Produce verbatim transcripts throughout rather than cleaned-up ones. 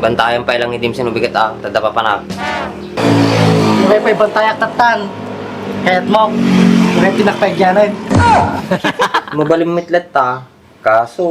Bantayan pay lang ni Dimsey no bigat a, tadda papanak. Uray pay bantayak tattan. Kayat mo, uray tinakpay gyanan. Mabalin met latta, kaso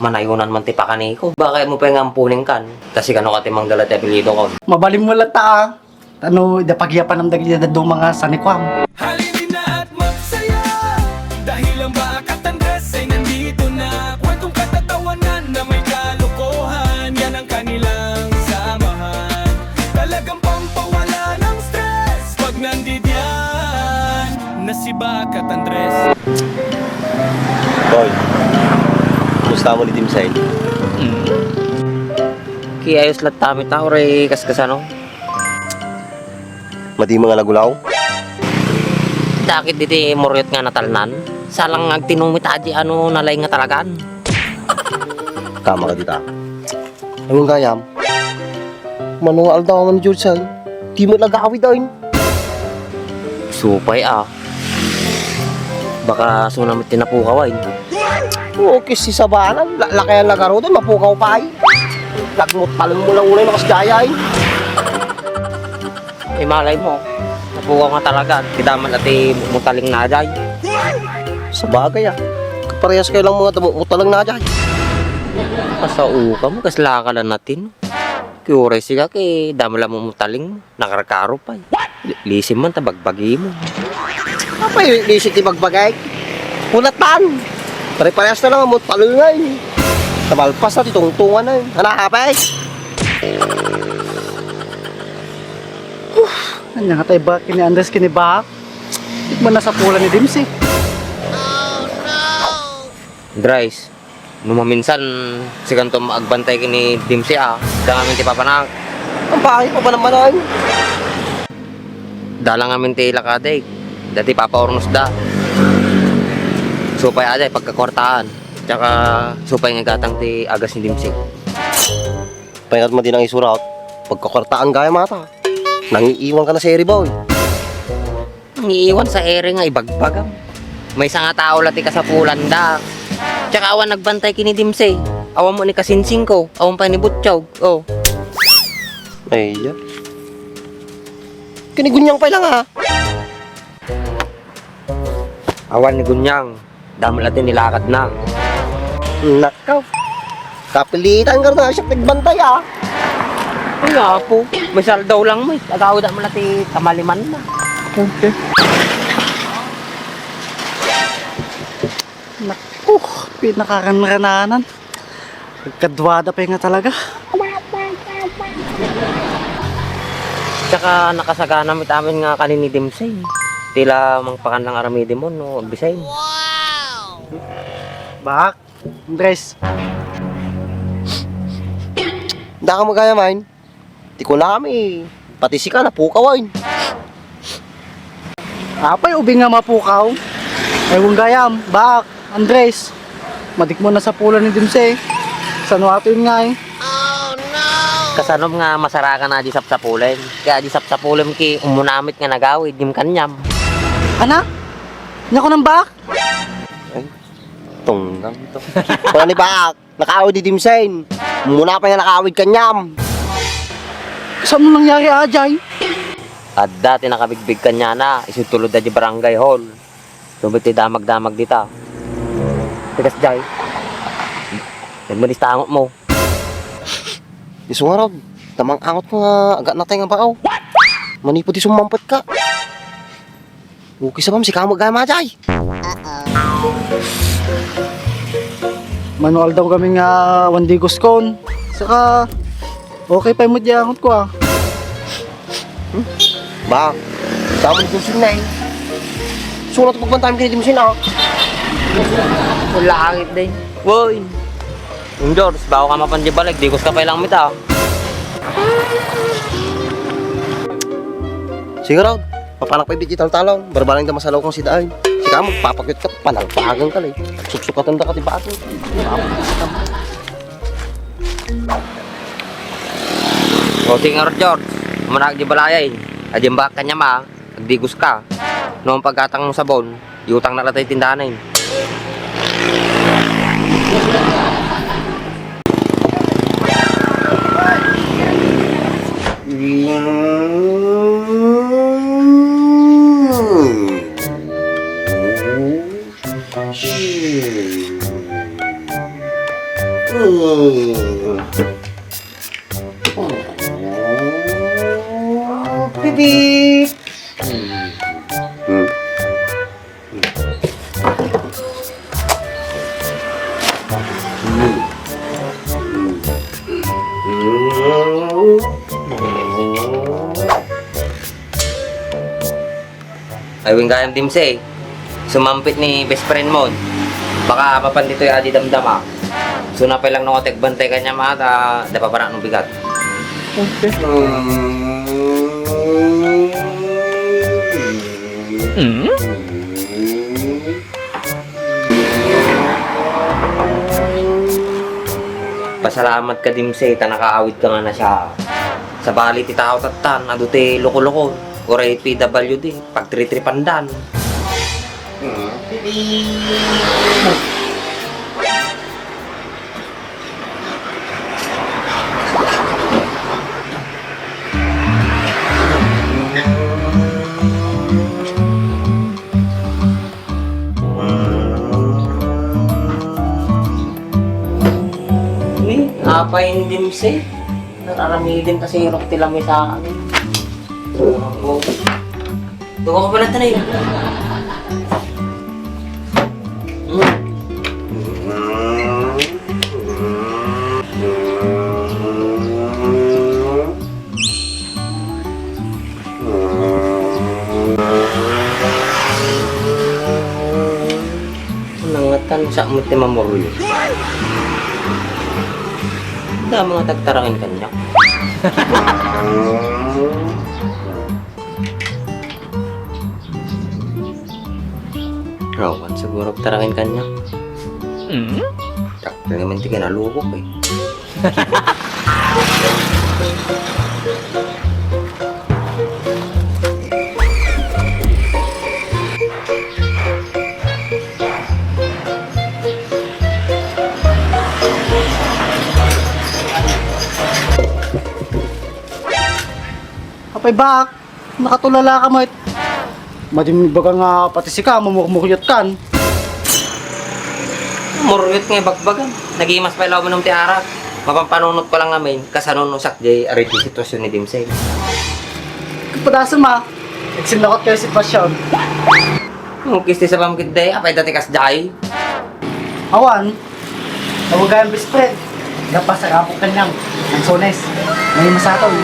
manayunan man ti pakaniko. Baka mo pay nga ampunen kan, ta sikano ka ti mangdala ti apelyido ko. Mabalin mo latta, ah. Tano, ida pagyapanam dagiti dadduma nga sanikuam. Halina at magsaya, dahil ang Baak at Andres ay nandito na. Kwentong katatawanan na may kalokohan, yan ang kanilang samahan. Talagang pampawala ng stress pag nandidiyan na si Baak at Andres. Boy, kumusta mo ni Dimsay? Ki ayos latta met a, uray kas-, kasano? Madi mga lagulaw? Dakit diti muryot nga natalnan? Salang agtinong met a di ano nalaing nga talagan. Kama ka dita. Ewan gayam. Mano nga aldaw man, George, ay? Di mo nagawid, ay? Supay, ah. Baka suna met ti napukaw, ay? Oo, kis si Sabanan. La-, lakayan na garud, ay, mapukaw pay. Lagmot taleng mo lang unay, makas dayay. Eh, malay mo, napukaw nga talaga. Kita man ati mutaling na, jay. Sabagay, ah. Kaparehas kayo lang mga tamu-, mutaling na, jay. Kasauka mo, kasla ka lang natin. Kiuray siga, ki damo lang mo mutaling mo. Nakarkaro pay. Li-, lisim man, ta bagbagi mo. Apay, lisim ti bagbagay? Kulatan! Pare-parehas na lang mo talungay. Tabalpas na ti tungtungan na. Ana, apay? Huh, anya nga tayo ba kini Andres kini ba? Di man nasapulan ni Dimsy. Dries, no maminsan, sikanto agbantay kini Dimsy, ah. Dangamin ti papanak. Ang bahay, papanamanan. Dalang amin ti lakadik. Dati papaurnos da. Supay aday, pagkakwartaan. Tsaka supay nga gatang ti agas ni Dimsy. Paingat mo din ang isurat. Pagkakwartaan gaya mata. Nangiiwan ka na sa eri, boy. Nangiiwan sa eri nga ibagbagam. Maysa nga tao la ti kasapulan da. Tsaka awan nagbantay kini Dimsy. Awan mo ni kasinsing ko. Awan pa ni Butchog. Oh. Ay, ya. Kini Gunyang pa lang, ha? Awan ni Gunyang. Damo la ti nilakad na. Nakaw. Kapilitan ka na siya nagbantay, ah. Ay, apo. May saldaw lang mo, eh. Agawid mo la ti kamaliman na. Okay. Naku, pinakaranrananan. Nagkaduada pa nga talaga. Tsaka nakasagana met amin nga kanini Dimsy. Tila mangpakan lang aramidem mo, no, Bisay. Bak, Andres. Daka magaya, main. Ti kunami, pati sika, napukaw, ay. Apay, ubing nga mapukaw? Ay, gayam, Bak, Andres. Madikmo na sapulan ni Dimsy. Sano ato yun nga, eh? Kasanom nga masarakan na di sapsapulen. Kaya di sapsapulen ki umunamit nga nagawid, dim kanyam. Ana? Nya ko nang Bak? Ay, tunggang to. Kung ni Bak? Nakaawid di Dimsy. Muna pa nga nakaawid kanyam. Saan mo nangyari, Ajay? Adda ti nakabigbig kanyana, isu tulod da di barangay hall. Subit ti damag-damag dita. Tigas, Jay. Nagmanis ta angot mo. Isu nga raw, tamang angot ko nga, aga natay nga baaw. Manipod ti sumampet ka. Okay sa ma'am, si Kamag Gama, Jay. Manual daw kami nga one day guskon. Saka, okay pa mo di angot ko, ah. Hmm? Ba, damo ni Joseph na, eh. Sunat pagbantam kini Jimson, ah. Wala angit, day. Woy. Indoors, bago ka mapan di balik, di gusto pa lang mita. Sige raw, papanak pa ibit italtalong, barbalang da masalaw kang sidaay. Sika mo, papakyut ka, panalpagan ka, lay. Suksukatan da ka ti bato. O, sige nga, George, umanak di balayay. Adi ang baka niya, ma. Agdigos ka. No, ang paggatang mo sabon, iutang na lang tayo tindahan na yun. Beep. Ay, wen gayam, Dimsey. Sumampit ni best friend mo. Baka mapan ditoy adi damdama. So, napay lang no, agbantay kaniam, ta, da pabarak no bigat. Okay. Mm? Pasalamat ka, Dimsey, ta nakaawid ka nga na siya. Sabali ti tao tattan, adu ti loko-loko, uray P W D, pagtritripandan. Ni, apay ni Dimsey? Nararamidin ta sirok ti lamesa. Ako. Duka ko pala tanay. Nangatan sa mo ti mamurlo. Damo nga tagtarangin kaniak. Rawan siguro tarangin kaniak. Mm? Dakkel naman ti kinalukok eh. Apay, Bak, nakatulala ka met. Madi met ibaga nga pati sika, mumurmuryotkan. Muryot nga ibagbagam. Nagimas pay la uminom ti arak. Mapanpanunot ko lang ngamin, kasano no sakdi, ari ti sitwasyon ni Dimsey. Kapadasem a, agsinnakot kayo sitwasyon. Mungkis ti sabam ketdi, apay dati kasdiay? Awan, Awagan, best friend. Napasarapok kaniam. Lansones. May masatol.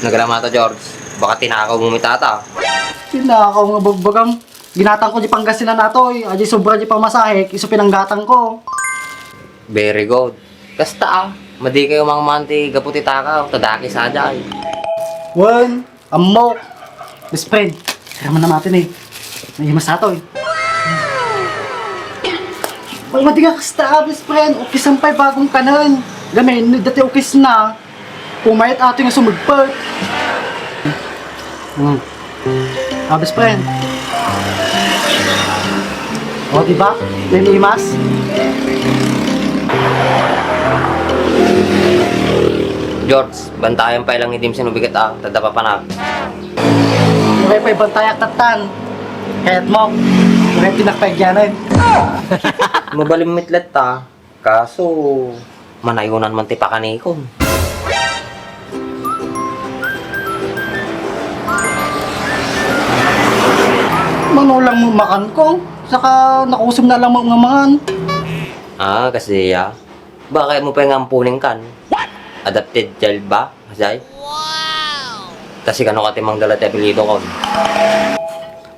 Nagramata, George. Baka tinakaw mo mi tata. Tinakaw nga bagbagam. Ginatang ko di Pangasinan atoy. Adi sobra di pamasahe, isu pinanggatang ko. Very good. Kasta a. Madi kayo mangmanti gapu ti takaw. Tadaki saday. Wen. Ammok. Best friend, karaman na matin eh. May masatoy. Wala madi nga kasta, ah, best friend. Ukis ang pay bagong kanan. Gamin, dati ukis na. Pumayat ato nga sumagpag. Hmm. Ah, best friend. O, di ba? May imas? George, bantayan pay lang ni Dimsey no bigat a, tadda papanag. Uray pay bantayak tattan. Kayat mo, uray pinakpaigyanan. Mabalin met latta, kaso manayunan man ti pakanikon. Mano lang mo makan ko, saka nakusem na lang mo nga mangan. Ah, kasi ya. Baka mo pay nga ampunen kan. Adopted child ba? Kasay? Wow! Ta sikano ka ti mangdala ti apelyido kon?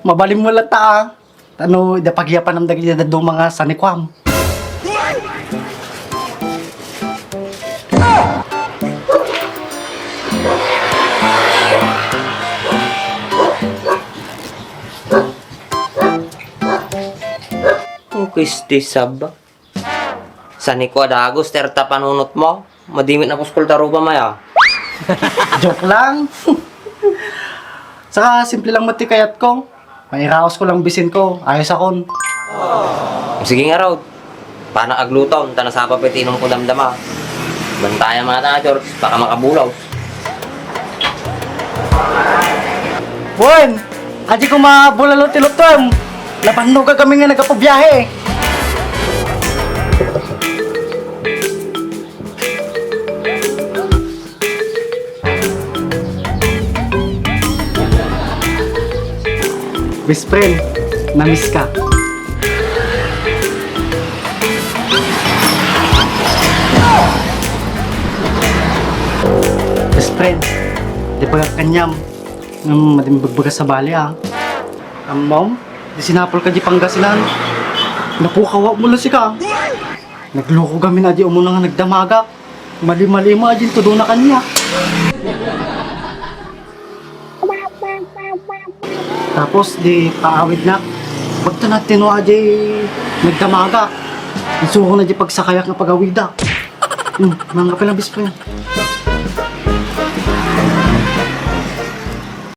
Mabalin mo latta, ah. Tano, ida pagiyapanam dagiti dadduma nga sanikuam. Ukis ti sabak. Sanikuam a dagus, terta panunot mo. Madi met napuskol ta rupa maya. Joke lang. Saka simple lang met ti kayat ko. Mairaos ko lang bisin ko. Ayos akon. Sige nga, Rod. Panak aglutom, ta nasapa pay ti inum ko damdama. Bantayan man ta, George. Baka makabulaw. Wen! Adi ko mabulalo ti lutom. Nabannogan kami nga nagapabiahe. Best friend, na-miss ka. Best friend, di ba kanyam? Hmm, madi bagbaga sa bali, ah. Ammom, di sinapol ka di Pangasinan. Napukaw mo lang sika. Nagloko kami na di umuna nga nagdamagak. Mali-mali mo, ajin tudona kanya. Tapos di paawid na. Pagtanat tino aji nagdamaga. Isuko na di pagsakayak nga pagawida. Hmm, mangga pala, best friend.